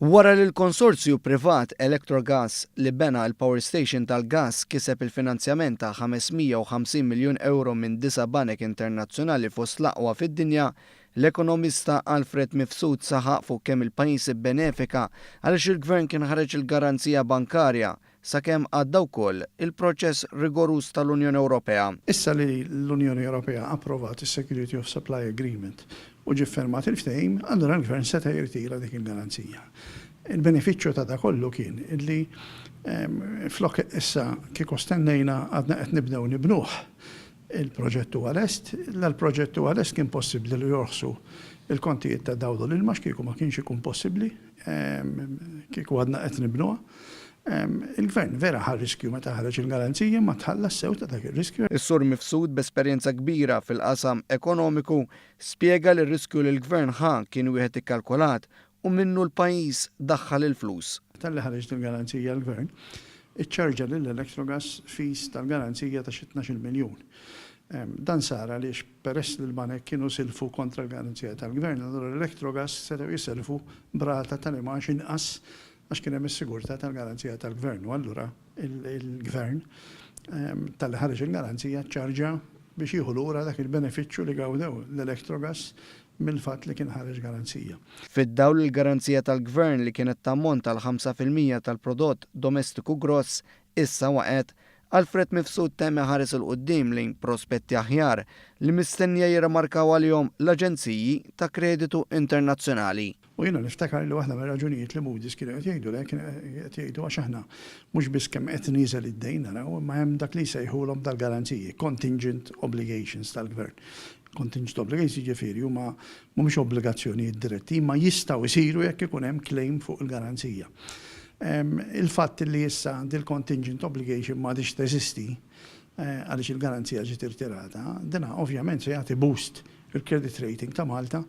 Wara li l-konsorzju privat Electrogas li bena l-power station tal-gas kiseb il-finanzjament ta' 550 miljun ewro minn disa' banek internazzjonali fost l-aqwa fid-dinja, l-ekonomista Alfred Mifsud saħaq fuq kemm il-pajjiż ibbenefika għaliex il-Gvern kien ħareġ il-garanzija bankarja sakemm għadda wkoll il-proċess rigoruż tal-Unjoni Ewropea. Issa li l-Unjoni Ewropea approvat is-Security of Supply Agreement u ġie ffirmat il-ftehim, allura l-Gvern seta' jirtira dik il-garanzija. Il-benefiċċju ta' da kollu kien illi flok issa kieku stennejna għadna qed nibdew nibnuh, il-proġett huwa lest, la l-proġett huwa lest kien possibbli li jorħsu il-kontijiet ta' dawl u l-ilma x'kieku ma kienx ikun possibbli kieku għadna qed nibnuha. Il-Gvern vera ħa riskju meta ħareġ il-garanzija imma tħallas sew ta' dak ir-riskju. Is-Sur Mifsud b'esperjenza kbira fil-qasam ekonomiku spjega li r-riskju li l-Gvern ħa kien wieħed ikkalkolat u minnu l-pajjiż daħħal il-flus. Talli ħareġ dil-garanzija l-Gvern iċċarġa lil Electrogas fees tal-garanzija ta' xi 12-il miljun. Dan sar għaliex peress li l-banek kienu silfu kontra l-garanzija tal-Gvern, allura l-Electrogas setgħu jiselfu b'rata tal-imgħax inqas għax kien hemm is-sigurtà tal-garanzija tal-Gvern u allura l-Gvern talli ħareġ il-garanzija ċċarġa biex jieħu lura dak il-benefiċċju li gawdew l-Electrogas mill-fatt li kien ħareġ garanzija. Fid-dawl li l-garanzija tal-Gvern li kienet tammonta għal 5% tal-prodott domestiku gross issa waqgħet, Alfred Mifsud temm iħares 'il quddiem lejn prospetti aħjar li mistennija jirrimarkaw għalihom l-aġenziji ta' kreditu internazzjonali. U jiena niftakar li waħda mir-raġunijiet li Moody's kienu qed jgħidu le, kienu qed jgħidu għax aħna mhux biss kemm qed nieżel id-dejn naraw, imma hemm dak li jsejħulhom dal-garanziji, contingent obligations tal-gvern. Contingent obligations jiġifieri huma mhumiex obbligazzjonijiet diretti, imma jistgħu jsiru jekk ikun hemm claim fuq il-garanzija. Il-fatt li issa dil-contingent obligation m'għadhiex teżisti, għaliex il-garanzija ġiet irtirata, dina ovvjament se jagħti boost il-credit rating ta' Malta.